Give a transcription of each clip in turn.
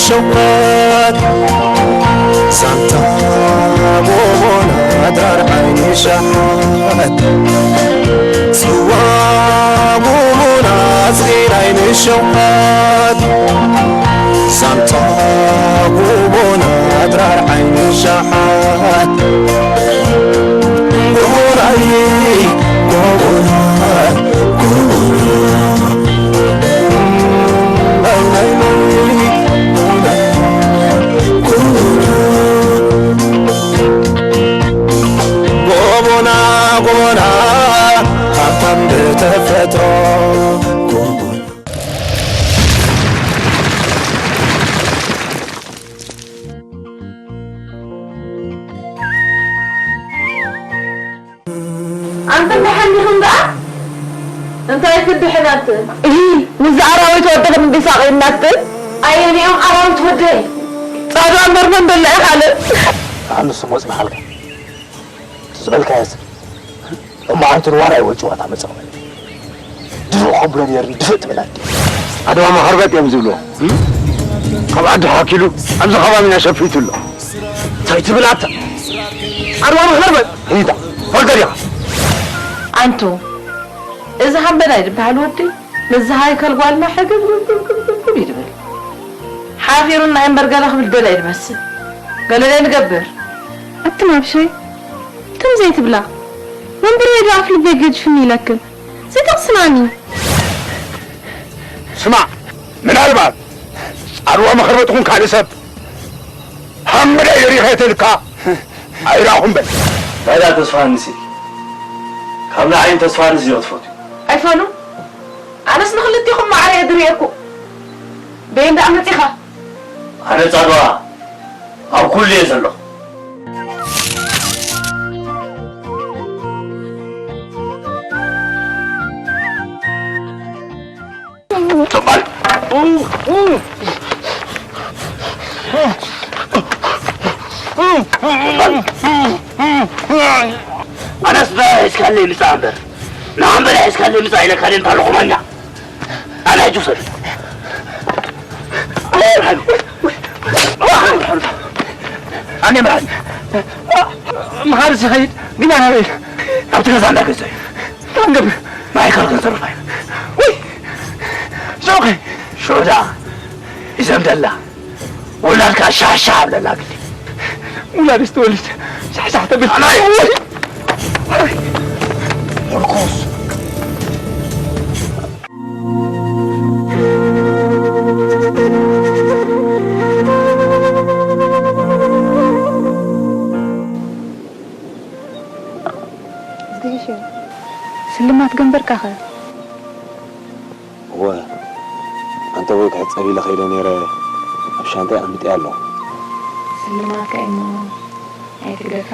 ሸውዓት ዛንታ ጎቦና ድራር ዓይኒ ሸሓት ጽዋ ጎቦና ጽጌር ዓይኒ ሸውዓት ዛንታ ጎቦና ድራር ዓይኒ ሸሓት ጎቦናይ ጎቦና ጎቦና ጎቦና ጎቦና ሃብታም ብተፈጥሮ ጎቦና ኣንተ ደሓን ዲኽን ደኣ? እንታይ ክድሕን ኣንተ? እሂ፣ ምስዚ ኣራዊት ወዲ ክንዲ ሳቒ እናትብል? ኣየንኦም ኣራዊት ወደይ? ጻድዋ እምበር መን በልዐ ካልእ? ኣንሱ ሞጽ በሃልካ። እቲ ዝበልካዮ ሰብ እሞ ኣንቱ ንዋራይ ወይ ጨዋታ መጸወ ድሮ ከብሎ ነይሩ ድፍእ ትብል ኣዲ ኣድዋ መኸርበጥ እዮም ዝብልዎ ካብ ዓዲ ሓኪሉ ኣብዚ ከባቢና ሸፊቱ ኣሎ እንታይ ትብል ኣታ ኣድዋ መኸርበጥ ሂዳ ወልገዲኻ ኣንቱ እዚ ሃምበላይ ዝበሃል ወዲ ምስዚ ሃይከል ጓልና ሕግብግብግብግብ እዩ ዝብል። ሓፊሩና እምበር ገለ ክብል ደላይ ዝመስል። ገለ ደይ ንገብር። ኣቲ ማብሸይ ትም ዘይትብላ ወንብረይ ዶ ኣፍ ልበይ ገጅፍኒ ኢለክን ዘይተቕስናኒ። ስማዕ ምናልባት ኣድዋ መኸርበጥኹም ካልእ ሰብ ሃምበላይ ሪኸ ተልካ ኣይራኹም በል። ናይዳ ተስፋ ንሲ ካብ ንዓይን ተስፋ ንሲ ክትፈትዩ ኣይፈሉ ኣነስ ንኽልቲኹም ማዕረ እየ ድርእየኩ በይን ደኣ መጺኻ ኣነ ጻድዋ ኣብ ኩሉ እየ ዘለኹ ተባል ኣነስ በላ ሒዝካለይ ምጻእ እምበር ንዓም በላ ሒዝካለይ ምጻእ ኢለካ ደንታ ኣለኹ ማኛ ኣነ ሕጂ ውሰድ ኣነ ምሓር ምሓር ዝኸይድ ግና ናበይ ኣብቲ ገዛ እንዳገዘ እዩ ታንገብ ማይከል ክንሰርፋ እዩ ወይ ሾኸ ሾዳ ይዘምደላ ውላድካ ሻሻ ኣብለላ ግዲ ውላድ ስተወልድ ሻሻ ተብል ኣናይ ወይ ርኩስ ስልማት ገንበርካኸ እወ ኣንተ ወይ ክሕጸብ ኢለ ከይደ ነይረ ኣብ ሻንጣይ ኣምጥየ ኣለኹ። ስልማትካ እሞ ኣይትግደፋ።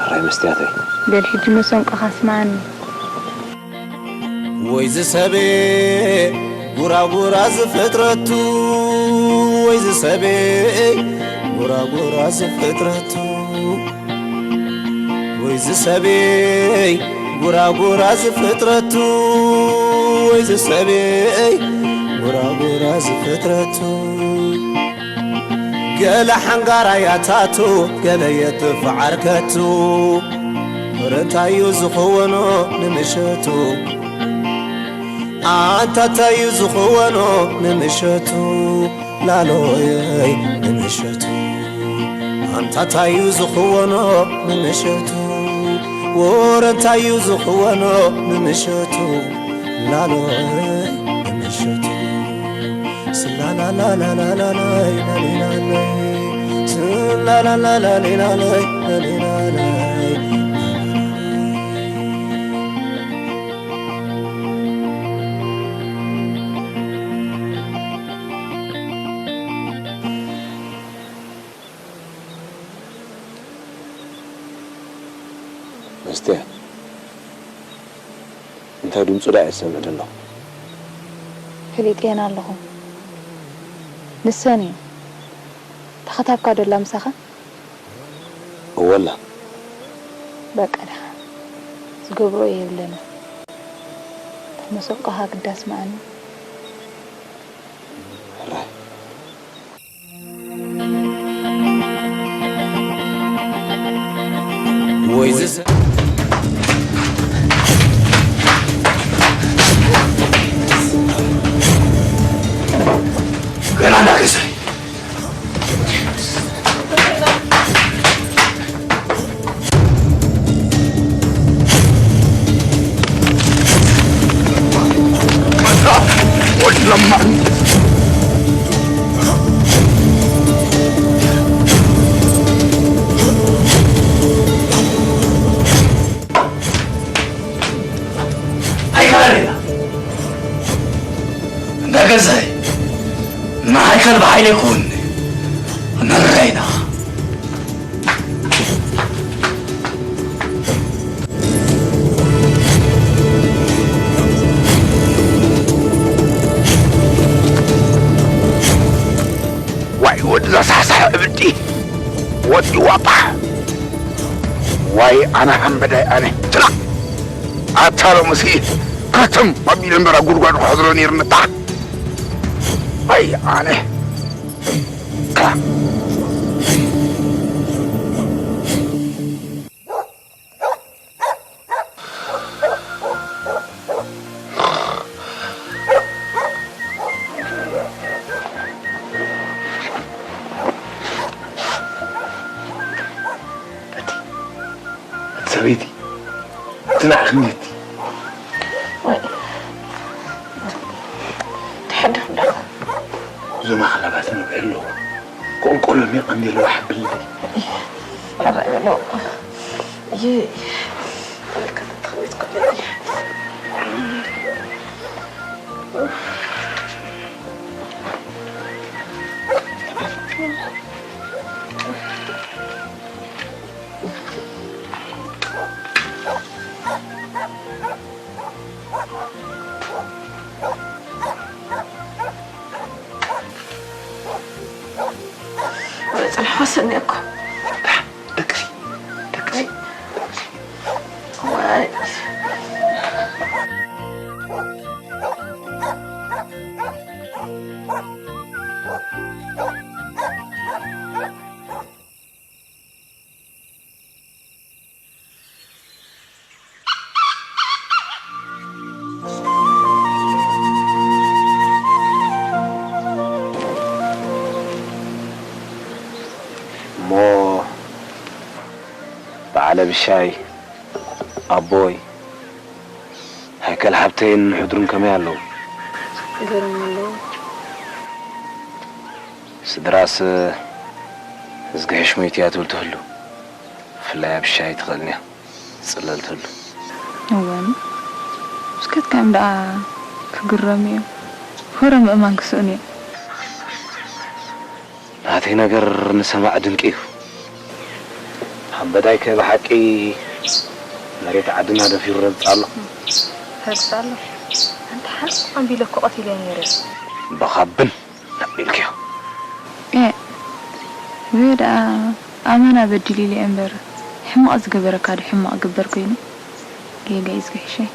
ሕራይ መስትያተይ። በል ሕጂ መሰንቆኻ ስምዓኒ። ወይዚ ሰበይ ጉራጉራ ዝፍጥረቱ ወይዚ ሰበይ ጉራጉራ ዝፍጥረቱ ወይዚ ሰበይ ጉራጉራ ዝፍጥረቱ ወይዚ ሰበይ ጉራጉራ ዝፍጥረቱ ገለ ሓንጋራ ያታቱ ገለ የጥፍ ዓርከቱ ወረ እንታዩ ዝኸወኖ ንምሸቱ ኣንታ ታዩ ዝኸወኖ ንምሸቱ ላሎየይ ንምሸቱ ኣንታ ታዩ ዝኽወኖ ንምሸቱ ወረ እንታዩ ዝኽወኖ ንምሸቱ ላሎየይ ንምሸቱ ስላላላላላላላይ ላሊላላይ ስላላላላሊላላይ ላሊላላይ መስትያት እንታይ ድምፁ ዳኣ እየ ዝሰምዕ ዘለኹ? ፈሊጠየን ኣለኹ። ንሰን እዩ። ተኸታብካ ዶ ኣላ ምሳኻ? እወ ኣላ። በቃ ደሓን። ዝገብሮ እየ የብለንን። መሰቆኻ ግዳ ስምዓኒ። ገና እንዳገዛይ ኣይከኣልን ኢና። እንዳ ገዛይ፣ ንማይከል ብሓይሊ ኣይኮን፣ ንረኣ ኢና። ዋይ ወዲ ዘሳሕሳሕ እብዲ፣ ወዲ ዋጣ። ዋይ ኣነ ሓምበዳይ ኣነ። ትራ! ኣታ ሎምሲ ክርትም ኣቢለ እምበር ኣብ ጉድጓድ ክሕዝሮ ነይርኒ። ታ! ዋይ ኣነ። ትራ! እቲ ሰበይቲ እቲ ንዓኺ እንዴቲ? ወይ፣ ትሕድር ኣለኹ። እዞም ኣኽላባት ንብዒ ኣለዎ። ቆልቆሎም የቐንዲ ኣለዎ ሓብልለይ። ሓራይ በሎ። እየ። ጽንሖ ሰኒእኩ። ደቅሲ፣ ደቅሲ። ዋይ። እሞ በዓል ኣብሻይ፣ ኣቦይ፣ ሃይከል ሓብተይን ሕድሩን ከመይ ኣለዉ? ገርም ኣለዉ። ስድራስ እዝግሕሽ ሞይቱ እያ ትብል ትህሉ። ብፍላይ ኣብሻይ ትኽእልኒ እያ። ዝጽለል ትህሉ። እዋን፣ እስከትካዮም ደኣ ክግረሙ እዮም። ወረ ምእማን ክስእኑ እዮም። ናተይ ነገር ንሰማዕ ድንቂ እዩ። ሓምበዳይከ ብሓቂ መሬት ዓድና ደፊሩ ረግጽ ኣሎ? ረግጽ ኣሎ። ኣንታ ሓንሳብ ኣንቢለ እኮ ቀቲለዮ ነይረ። በኻብን ኣቢልክዮ። ኤ፣ ወይ ደኣ ኣመና በዲሉ ኢለ እምበር፣ ሕማቕ ዝገበረካ ዶ ሕማቕ ግበር ኮይኑ? ጌጋ እዩ ዝግሕሸይ።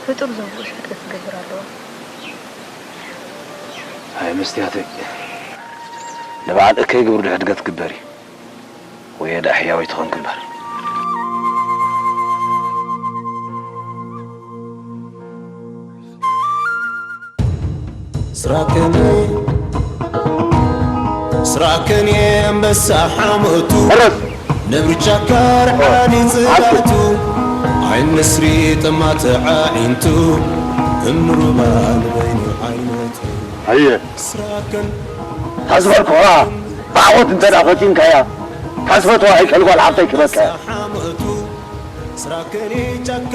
ፍጡር ዘውግእ ሕድገት ክገብር ኣለዎ። ኣይ መስትያተይ፣ ንበዓል እከይ ግብር ዶ ሕድገት ግበሪ? ወይ ደኣ ሕያወይ ትኾንኪ እምበር። ስራከን፣ ስራከን የንበሳ ሓሞቱ፣ ሕረስ! ነብሪ ጫካ ርሓኒ ጽላቱ፣ ዓይን ንስሪ ጠማተ ዓዒንቱ፣ እምሩባ ንበይኑ ዓይነቱ። ኣየ። ስራከን፣ ታዝበልኩኻ፣ ብዓወት እንተ ደኣ ፈጺምካያ፣ ታዝፈትዋ ኣይከል ጓል ሓብተይ ክበካ። ሓሞቱ፣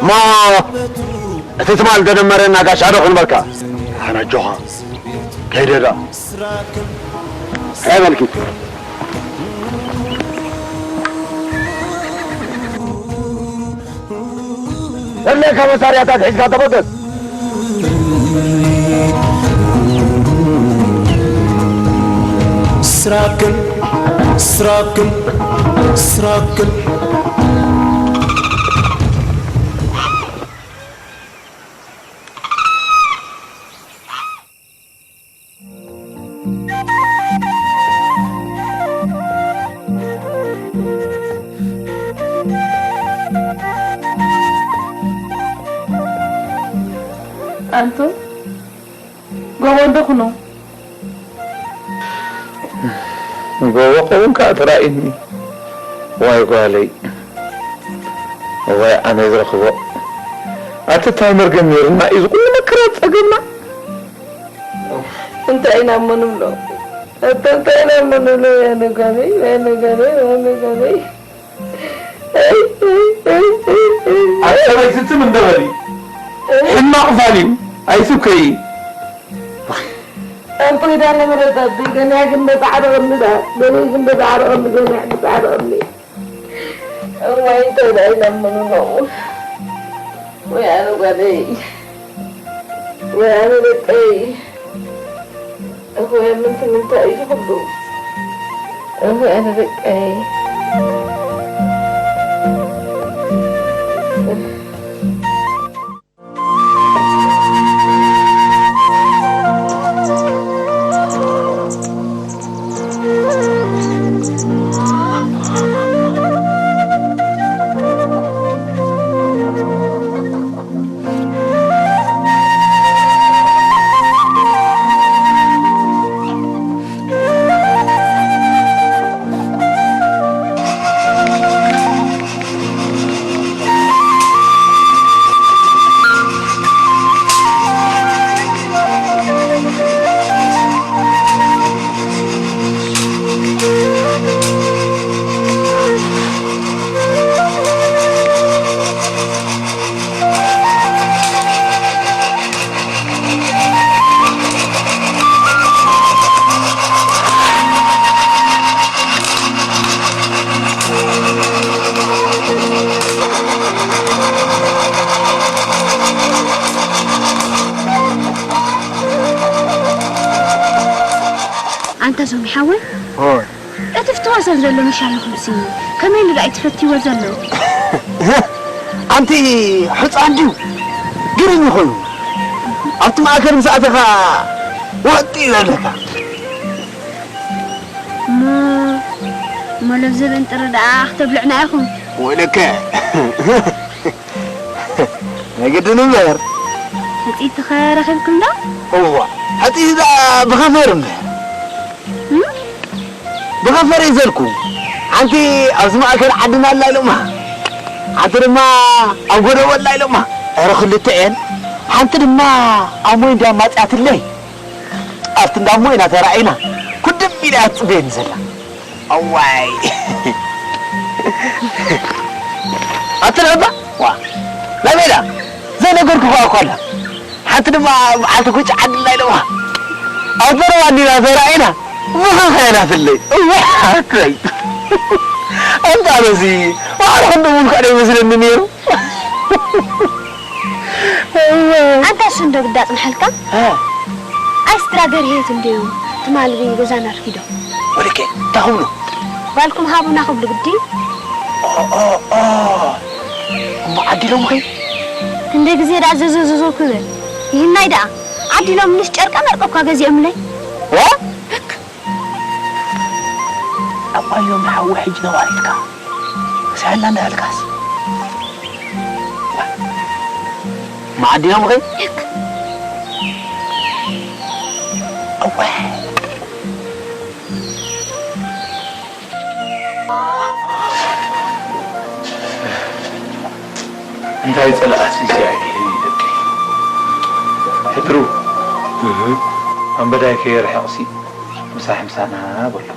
እሞ እቲ ትማል ደደመረና ጋሻ ዶ ክንበልካ? ኣነ ኣጆኻ ከይደ ደኣ። ከመልኪት ዘድልየካ መሳርያታት ሒዝካ ተበገስ። ስራክን፣ ስራክን፣ ስራክን። ኣንቱም ጎቦ እንዶ ኩኑ። ጎቦ ከውን ከኣ ተራእዩኒ። ዋይ ጓለይ፣ ዋይ ኣነ ዝረኽቦ። ኣቲ እንታይ መርገም ነይሩና እዩ ዝኩሉ መከራ ጸገምና? እንታይ ኢና እሞ ንብሎ? ኣታ እንታይ ኢና እሞ ንብሎ? ያነ ጓለይ፣ ያነ ጓለይ፣ ያነ ጓለይ። ኣሰበይ ዝትም እንደ በሊ። ሕማቕ ፋል እዩ። ኣይትብከዪ። ኣንቆይ ዳ ለመረዳት ገና ግን በጻዕረቕኒ ዳ። ገና ግን በጻዕረቕኒ፣ ገና በጻዕረቕኒ። እዋይ እንታይ ዳ ኢላ ምኑ ነው? ወይ ኣነ ጓለይ። ወይ ኣነ ደቀይ። እወ፣ ምንት ምንታይ እዩ ዝኽብሩ? እወ፣ ኣነ ደቀይ። ኣንታ ዞም ሓወይ፣ ኦይ። እቲ ፍትዋ ሰብ ዘሎ መሻርኹምሲ፣ ከመይ ኢሉ ደኣ እዩ ትፈትይዎ ዘሎ? ኣንቲ ሕጻን ድዩ? ግርም ይኾኑ። ኣብቲ ማእከል ምስ ኣተኻ ወጥ እዩ ዘለካ። እሞ፣ እሞ ለብዘበን ጥሪ ደኣ ክተብልዑና ኢኹም? ወለከ። ናይ ግድን እምበር። ሕጽይቲ ከ ረኺብኩም ዶ? እዋ፣ ሕጽይቲ ደኣ ብኸፈር እምበር። እም? ብኸፈር እዩ ዘልኩ። ሓንቲ ኣብዚ ማእከል ዓድና ኣላ ኢሎማ። ሓንቲ ድማ ኣብ ጎደቦ ኣላ ኢሎማ። ኧረ ክልተ እየን። ሓንቲ ድማ ኣብ ሞይ እንድያ ማጽኣትለይ። ኣብቲ እንዳሞ ኢና ተራኢና። ኩድም ኢላ እያ ትጽበየኒ ዘላ። ኣዋይ። ኣቲ ናባ? ዋ። ናበይ ኢላ? ዘይነገርኩኻ እኮ ኣላ። ሓንቲ ድማ በዓልቲ ጉጭ ዓድና ኢሎማ። ኣብ በረባ እንዲና ተራኢና። ምኽንኸ ኢና ፍለይ። እዋ፣ ሓከይ። ኣንታ ነዚ፣ ዋዕሮ ክንደይ ምልኩዕ ዶ ይመስለኒ ነይሩ? ኣንታ እሱ እንዶ ግዳ ጽንሓልካ? እ። ኣይ ስድራ ገርሄት እንድዩ ትማሊ ገዛና ኣርፊዶም። ወደከ፣ እንታይ ክብሉ? ጓልኩም ሃቡና ክብሉ ግዲ። ኦ፣ ኦ፣ ኦ። እሞ ዓዲሎምኺ? ክንደይ ግዜ ደኣ ዘዞ፣ ዘዞ ክብል? ይህናይ ደኣ። ዓዲሎምንስ ጨርቃ መርቀ እኳ ገዚኦምለይ። ዋ? ኣባዮም ንሓዊ ሕጂ ነዋሪትካ። ስሕላ እንዳበልካስ። መዓዲኖም ኸይ? እወ። እንታይ ጸላኣት እዚኣ ኢለ ይደቂ። ሕድሩ። እህ። ኣንበዳይ ከየርሕቕሲ ምሳሕ ምሳና በሎ።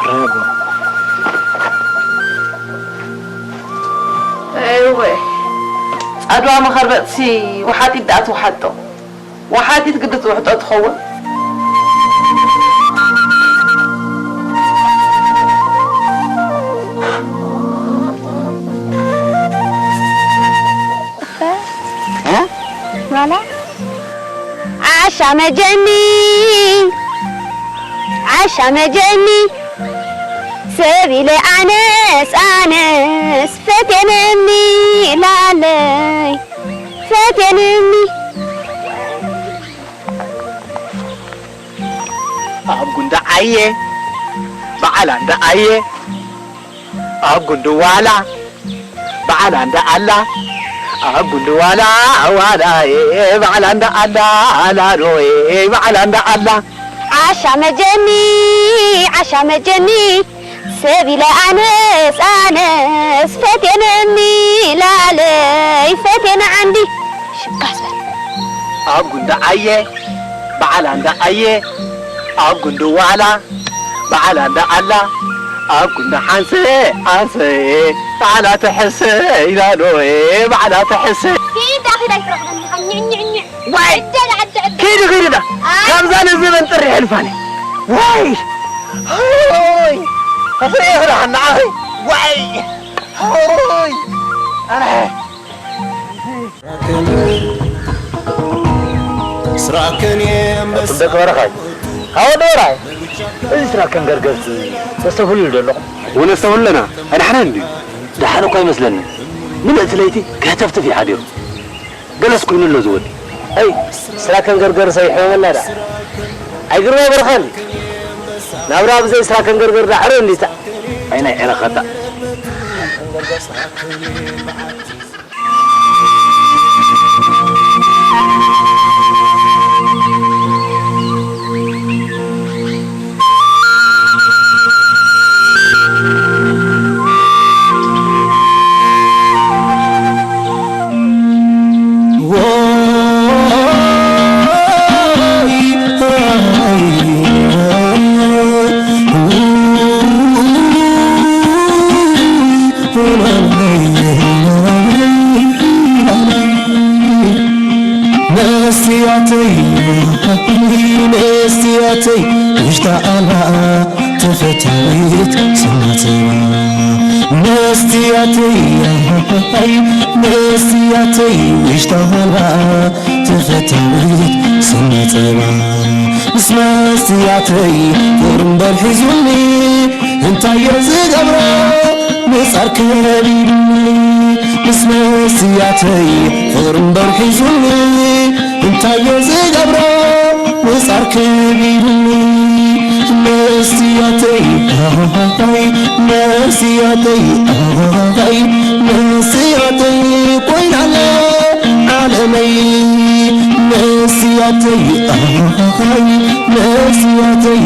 ረቡ። እወ። ጻድዋ መኸርበጥሲ ወሓጢት ደኣ ትውሓጦ። ወሓጢት ግዲ ትውሕጦ ትኸውን። እ? ዋላ? ዓሻ መጀኒ፣ ዓሻ መጀኒ፣ ሰብ ኢለ ኣነስ፣ ኣነስ ፈቴንኒ ኢላለይ፣ ፈቴንኒ። ኣብ ጉንዲ ዓየ፣ በዓል ኣንዳ ኣየ፣ ኣብ ጉንዲ ዋላ፣ በዓል ኣንዳ ኣላ፣ ኣብ ጉንዲ ዋላ ዋላ ባዕላ እንዳ ኣላ ኣላ ኖ ባዕላ እንዳ ኣላ ዓሻ መጀኒ ዓሻ መጀኒ ሰብ ኢለ ኣነስ ኣነስ ፈቴነ ሚላለይ ፈቴነ ዓንዲ ሽጋሰ ኣብ ጉንዲ ዓየ ባዕላ እንዳ ኣየ ኣብ ጉንዲ ዋላ ባዕላ እንዳ ኣላ ኣብ ጉንዲ ሓንሰ ኣንሰ ባዕላ ትሕሰ ኢላ ኖ ባዕላ ትሕሰ ኪዳ ኪዳ ይትረኽበኒ ኸም ኝዕኝዕኝዕ ዋይ ኪዱ ኪዱ ዳ ካብዛ ንዘበን ጥሪ ሕልፋነ ዋይ ሆይ ኣፈየ ክዳሓና ኣኸይ ዋይ ሆይ ኣነ ስራከን የንበሳ ደቂ በረኻይ ሃወ ደራይ እዚ ስራከን ገርገርት ተስተፍሉ ደለኹ እውን ኣስተውለና ኣድሓነ እንድዩ ደሓን እኳ ይመስለኒ ምልእቲ ለይቲ ክህተፍትፍ እዩ ሓዲሩ ገለስ ኮይኑ ኣሎ ዝወዲ ኣይ ስራከን ገርገር ሰይሕመመና ዳ ኣይግርማ በረኻ እንዲ ናብራ ብዘይ ስራከን ገርገር ዳ ዕረ እንዲታ ኣይናይ ዕረ ኸታ መስትያተይ መስትያተይ ውሽጣ ኣላ ተፈታዊት ስናተባ መስትያተይ መስትያተይ ውሽጣ ኣላ ተፈታዊት ስናተባ ምስ መስትያተይ ፍቕሪ እምበር ሒዙኒ እንታዮ ዝገብሮ ምጻር ከቢዱኒ ምስ መስትያተይ ፍቕሪ እምበር ሒዙኒ እንታዮ ዝገብሮ ምጻር ከቢዱኒ መስትያተይ መስትያተይ መስትያተይ ኮይናለ ዓለመይ መስትያተይ መስትያተይ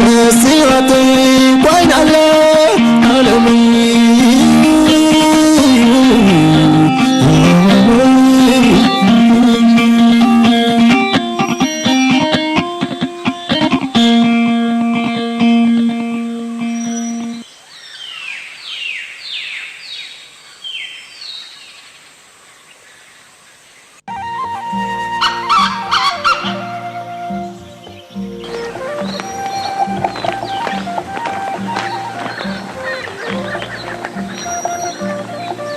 መስትያተይ ኮይናለ ዓለመይ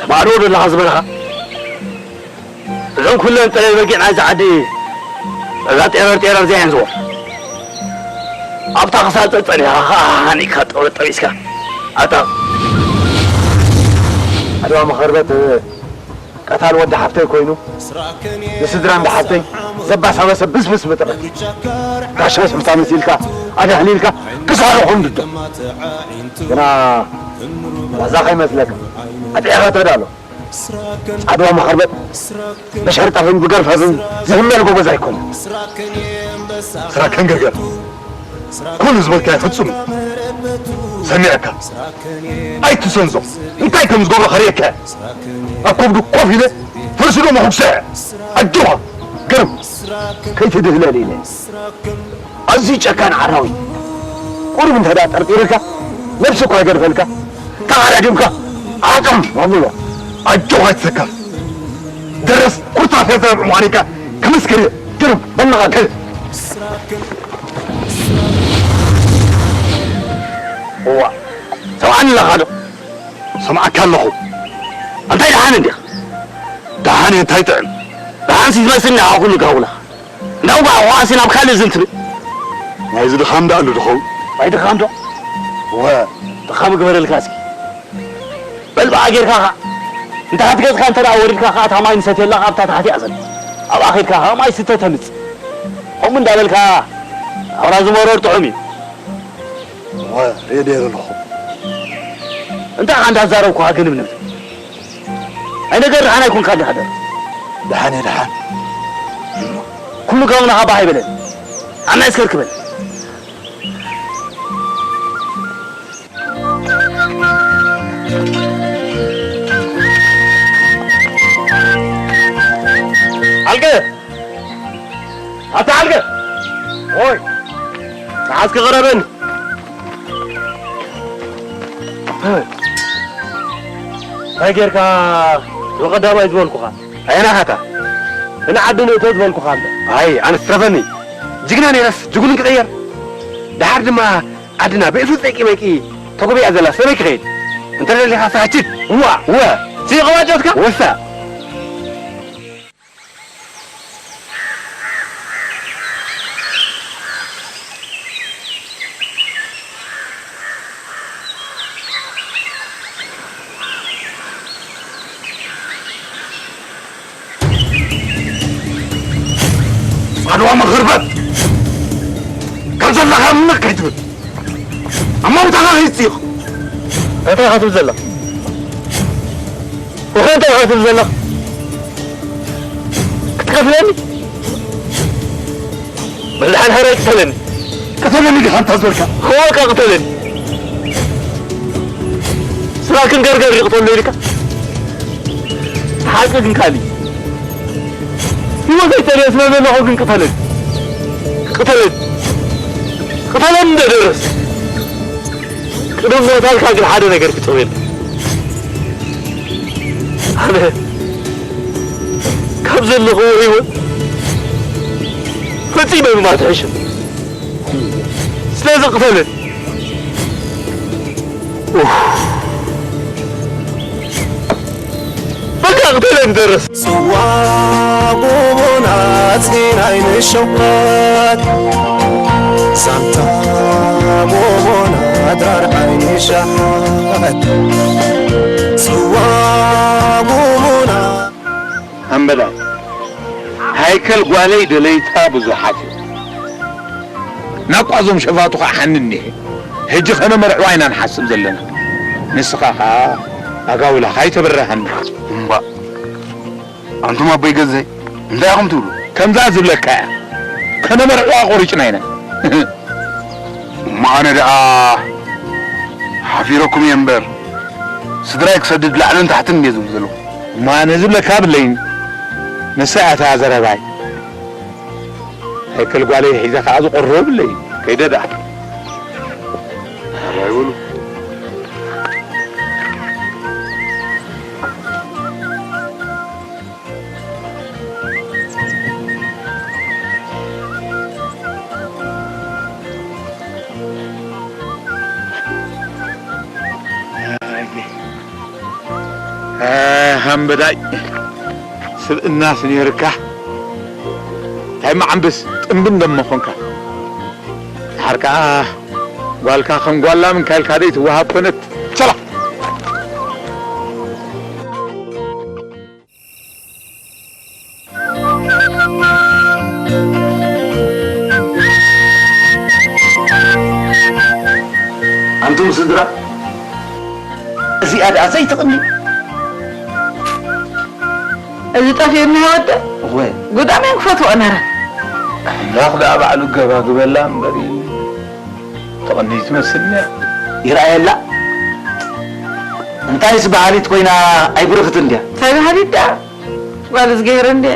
ተባዕዶ ዘለኻ ዝበልኻ እዞም ኩለን ጥራይ በጊዕ ናይዚ ዓዲ እዛ ጤረር ጤረር እዚኣ እየን ዝወ ኣብታ ክሳብ ጸጸኒኻ ከዓ ሃኒእካ ጠበጥ ጠቢስካ ኣታ ዓድዋ መኸርበት ቀታል ወዲ ሓፍተይ ኮይኑ ንስድራ እንዳ ሓፍተይ ዘባሳበሰ ብስብስ ብጥረ ጋሻ ሽፍታ መሲልካ ኣድሕን ኢልካ ክሳዕኹም ድዶ ግና ዋዛ ከይመስለካ ኣጥዕኻ ተዳሎ ዓድዋ መኸርበጥ መሸርጠፍን ብገርፈፍን ዝህመል ጎበዝ ኣይኮነ ስራከን ገርገር ኩሉ ዝበልካዮ ፍጹም እዩ። ሰሚዐካ ኣይትሰንዞ እንታይ ከም ዝገብሮ ከርእየካ እየ። ኣብ ከብዱ ኮፍ ኢለ ፍርሲ ዶ መኹግሶ እየ። ኣጆኻ ግርም ከይትድህለል ኢለ። ኣዝዩ ጨካን ዓራዊት ቁሩብ እንተ ደኣ ጠርጢርካ ነብሱ እኳ ይገድፈልካ። ተቓዳዲምካ ዓጠም ኣብሎ። ኣጆኻ ኣይትሰከፍ። ደረስ ኩርታፌ ዘረብ ምዃንካ ክምስክር እየ። ግርም በልኻ ከ እዋ ሰምዓኒ ኣለኻ ዶ? ሰምዓካ ኣለኹ። ኣንታይ ደሓን እንዲኻ? ደሓን እየ እንታይ ጥዕም? ደሓንሲ ዝመስል እንዲኻ ኩሉ ጋውላ። እንዳው በኣ ዋሲ ናብ ካልእ ዝን ትብል። ናይዚ ድኻም ደኣ ኣሎ ድኸውን? ኣይ ድኻም ዶ? ወ ድኻም ግበረልካ እስኪ። በል ብኣ ጌርካ ኸዓ ንታሕቲ ገጽካ እንተ ደኣ ወሪድካ ኸዓ እታ ማይ ንሰትየላ ኣብታ ታሕቲ እያ ዘላ። ኣብኣ ኸይድካ ኸዓ ማይ ስተ ተምጽእ። ከምኡ እንዳበልካ ናብራ ዝመረር ጥዑም እዩ። እወ፣ ርእየ ነይረ ኣለኹ። እንታይ ኸዓ እንዳዛረብኩኻ ግንብንብ? ኣይ ነገር ደሓን ኣይኮንካ እንዲኻ ደር። ደሓን እየ፣ ደሓን። ኩሉ ካብ ናኻ ባህ ኣይበለን። ኣና እስከር ክበል። ኣልገ! ኣታ ኣልገ! ኦይ! መዓስ ክቕረበኒ? እንታይ ጌርካ? ወቐዳማይ ዝበልኩኻ። ኣየናኻታ? ንዓዲ ንእቶ ዝበልኩኻ እምበር። ኣይ፣ ኣነስ ትረፈኒ። ጅግና ነይረስ ጅጉን ክቕየር። ደሓር ድማ ዓድና ብእሱር ጸቂመኪ ተጎቢኣ ዘላ ሰበይ ክኸይድ። እንተ ደሊኻ ሳችት። እዋ። እወ። ሲቕ ዋጮትካ? ወሳ። ጻድዋ መኸርበት! ካብ ዘለኻ ምንቕ ከይትብል! ኣብ ማውታኻ ከይትጽይቕ! እንታይ ኢኻ ትብል ዘለኻ? ወኸ እንታይ ኢኻ ትብል ዘለኻ? ክትቀትለኒ? መድሓን ሃራይ ቅተለኒ። ቅተለኒ ዲኻ እንታ ዝበልካ? እወ፣ እካ ቅተለኒ። ስራክን ገርገር ይቕተሎ ኢልካ? ሓቂ ግን ካልእ። ህይወተይ ጸልየ ስለ ዘለኹ ግን ቅተለኒ። ቅተለኒ። ቅተለኒ እንደ ደረስ። ቅድሚ ምቕታልካ ግን ሓደ ነገር ክጽውየልካ። ኣነ ካብ ዘለኽዎ ህይወት ፈጺመ ምማት ሕሽም። ስለዚ ቅተለኒ። ኡፍ። በቃ ቅተለኒ ደረስ። ጽዋ ጎቦና ጽናይ ንሸዋት፣ ዛንታ ጎቦና ድራር ዓይኒ ሸሓት። ጽዋ ጎቦና ኣንበዳ ሃይከል ጓለይ ደለይታ ብዙሓት እዮም። ናቋዞም ሸፋቱ ኸዓ ሓኒ እኒሀ። ሕጂ ኸነመርዕዋ ኢና ንሓስብ ዘለና። ንስኻ ኸዓ ኣጋውላኻ ኣይተብርሃና። እምባእ፣ ኣንቱም ኣቦይ ገዛይ፣ እንታይ ኢኹም ትብሉ? ከምዛ ዝብለካ እያ። ከነመርዕዋ ቆሪጭና ኢና። እሞ ኣነ ደኣ ሓፊረኩም እየ እምበር፣ ስድራይ ክሰድድ ላዕልን ታሕትን እንድየ ዝብል ዘለኹ። እሞ ኣነ ዝብለካ ብለይን። ንሳ እያ እታ ዘረባይ። ሳይክል ጓለይ ሒዘ ኸዓ ዝቆርቦ የብለይን። ከይደ ደኣ። ኣራይ በሉ። ኣይ፣ ሃምበዳይ ስብእናስ ነይርካ። እንታይ መዓምብስ ጥንቢ እንደሞ ኾንካ። ድሓር ከኣ ጓልካ ከም ጓላ ምንካልካ ደይ ትወሃብ ኮነት። ቸላ! ኣንቱም ስድራ፣ እዚኣ ደኣ ዘይትቕኒ። እዚ ጠፊኡኒ ወደ እወ። ጉዳመን ክፈትዎ ነረ። ኣምላኽ ደኣ ባዕሉ ገባ ግበላ እምበር እዩ። ተቐንዩ ትመስል እያ። ይረኣየላ። እንታይስ በሃሊት ኮይና ኣይብርኽትን ድያ? እንታይ በሃሊት ድያ? ጓል እዝግሄር እንድየ።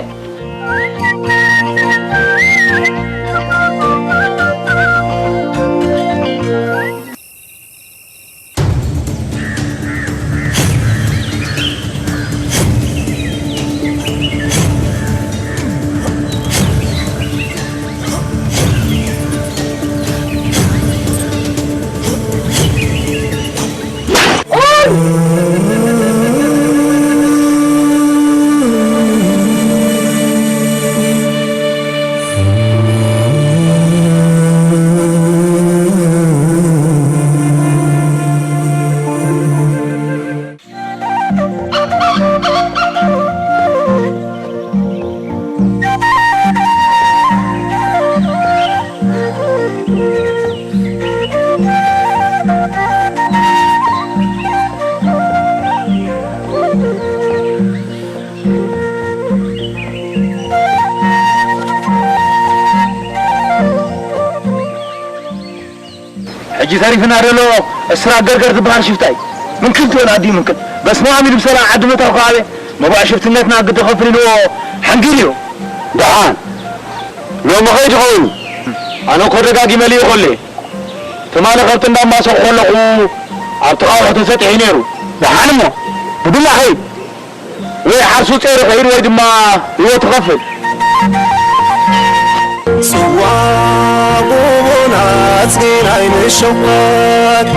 ተሪፍና ዘሎ እስራ ገርገር ዝበሃል ሽፍታ እዩ። ምንክል ትበል ኣድዩ ምንክል። በስመ ኣብ ኢሉ ብሰላም ዓዲ ምእታው ከኣበ መባእ ሽፍትነትና ግዲ ከፍል ኢልዎ ሓንጊር እዩ። ደሓን ሎሚ ኸይድ ይኸውን። ኣነ እኮ ደጋጊመ ልኢኾለ። ትማሊ ከብቲ እንዳማሰኹ ከለኹ ኣብቲ ኻውሒ ተሰጢሑ ነይሩ። ደሓን እሞ ብዱላ ኸይድ። ወይ ዓርሱ ጸይሩ ኸይድ ወይ ድማ ህይወቱ ኸፍል። ጽዋ ጎቦና ጽጌናይ ንሸዋት።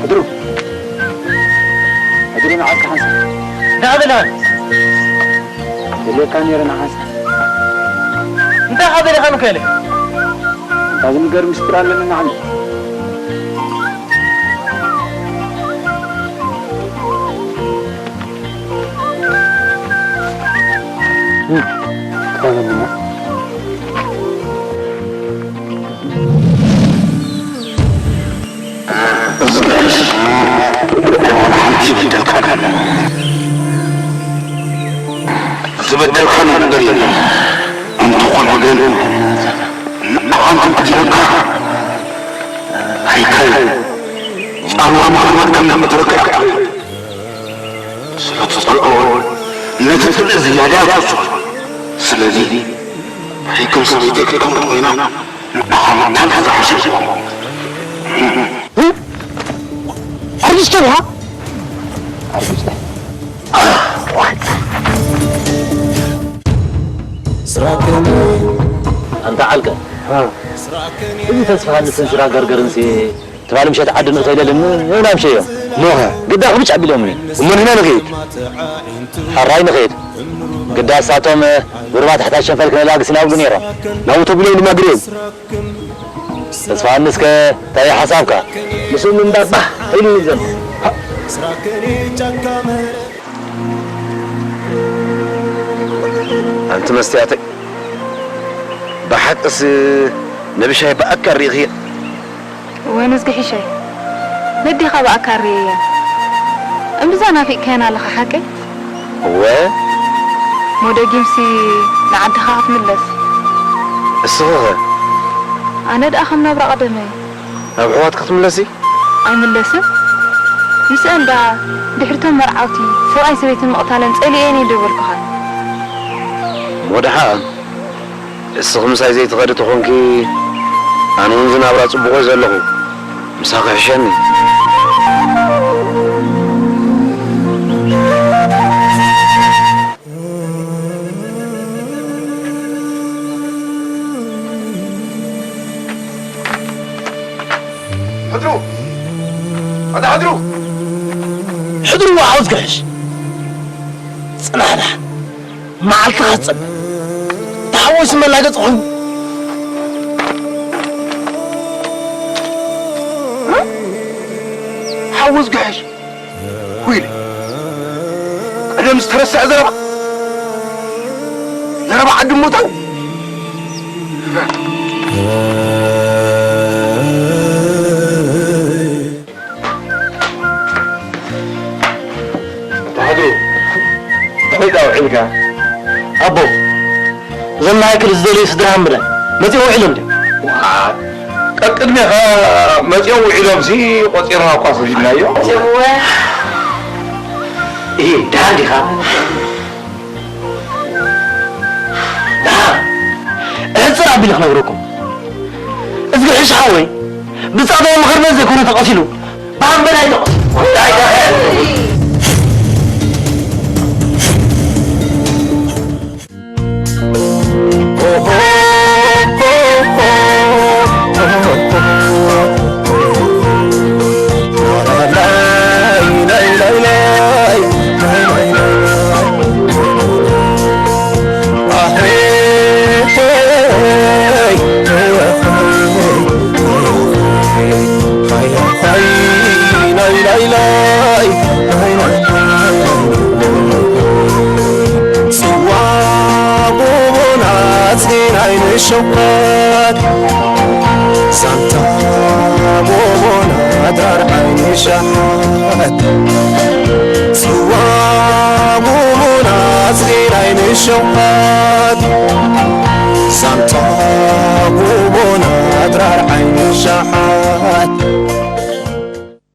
ሕድሩ፣ ሕድሩ ንዓካ ሓንሳብ። ደኣ በላ። ደልየካ ነይረ ንሓንሳብ። እንታይ ካብ ደለኻ ምከለ? እንታይ ዝንገር ምስጢር ኣለኒ ንዓኒ? ዝበደልካኒ ነገር የለን። እንተኾነ ግን ንዓኻ እንተበዲለካ ኣይካል ጫማ ምኽርማት ከም ንኽትረክዕ ስለ ትጸልኦ ነቲ ጽልኢ ዝያዳ ትውስኾ። ስለዚ ብሕግም ሰበይቲ ክትከውን ኮይና ንዓኻ ምታል ዝሓሸ እዩ። ኣርጅስቶ ዲኻ? ኣርጅስቶ። ኣንታ ዓልቀ፣ እዚ ተስፋ ሃንስን ስራ ገርገርንሲ ትማሊ ምሸት ዓዲ ንእቶ ኢለልኒ፣ ንእና ምሸዮም። እሞኸ? ግዳ ክብጭ ኣቢሎምኒ። እሞ ንሕና ንኸይድ። ሕራይ ንኸይድ። ግዳ እሳቶም ጉርባ ታሕታ ሸንፈል ክነላግስ ኢና ይብሉ ነይሮም። ናብኡ ተቢሎም ድማ ግደዮም። ተስፋ ሃንስከ እንታይ እዩ ሓሳብካ? ምስኡ ምንባር ባህ ኢሉኒ ዘሎ። ኣንቲ መስትያተይ፣ ብሓቅስ ነብሻይ ብኣካል ርኢኽዮ? እወ፣ ንዝጊ ሕሸይ፣ ነዴኻ ብኣካል ርእየያ። እምብዛ ናፊቕካየን ኣለኻ ሓቀይ? እወ። እሞ ደጊምሲ ንዓድኻ ክትምለስ? እስኺኸ? ኣነ ደኣ ከም ናብራ ቀደመይ። ናብ ኣሕዋትኪ ክትምለሲ? ኣይምለስን። ምስአን ደኣ ድሕሪቶም መርዓውቲ ሰብኣይን ሰበይትን ምቕታለን ጸሊኤን እየ ዶ በልኩኻ? እሞ ደሓን። እስኺ ምሳይ ዘይትኸዲ ተኾንኪ፣ ኣነ እውን ዝናብራ ጽቡቕ እየ ዘለኹ። ምሳኺ ይሕሸኒ። ሕድሩ! ኣታ ሕድሩ! ሕድሩ ወሓውዝ ክሕሽ! ጽናሕ ደሓን። መዓልትኻ ትጸበ። ተሓዊሱ መላገጺ ኮይኑ። ሓዊ ዝግሕሽ። ኩይለ። ቀደም ዝተረስዐ ዘረባ። ዘረባ ዓዲ እሞታው። ኣታ ሕድሩ፣ ከመይ ዳውዒልካ? ኣቦ፣ እዞም ንኣክል ዝደልዩ ስድራ እምበረ፣ መጺኦም ውዒሎም ድዮም? ዋ፣ ቀቅድሜኻ መጺኦም ውዒሎምሲ ቆጺርና እኳ ፈዲድናዮ። እወ። እሂ፣ ደሓን ዲኻ? ደሓን። እሕጽር ኣቢለ ክነግረኩም። እዝጊ ሕሽ ሓወይ፣ ብጻዕዳ ምኽርነት ዘይኮነ ተቐቲሉ፣ ብኣንበላይ ተቐቲሉ። ጽዋ ጎቦና ጽናይ ንሸዋት ዛንታ ጎቦና ድራር ዓይኒ ሻሓት ጽዋ ጎቦና ጽናይ ሸውዓት ዛንታ ጎቦና ድራር ዓይኒ ሸሓ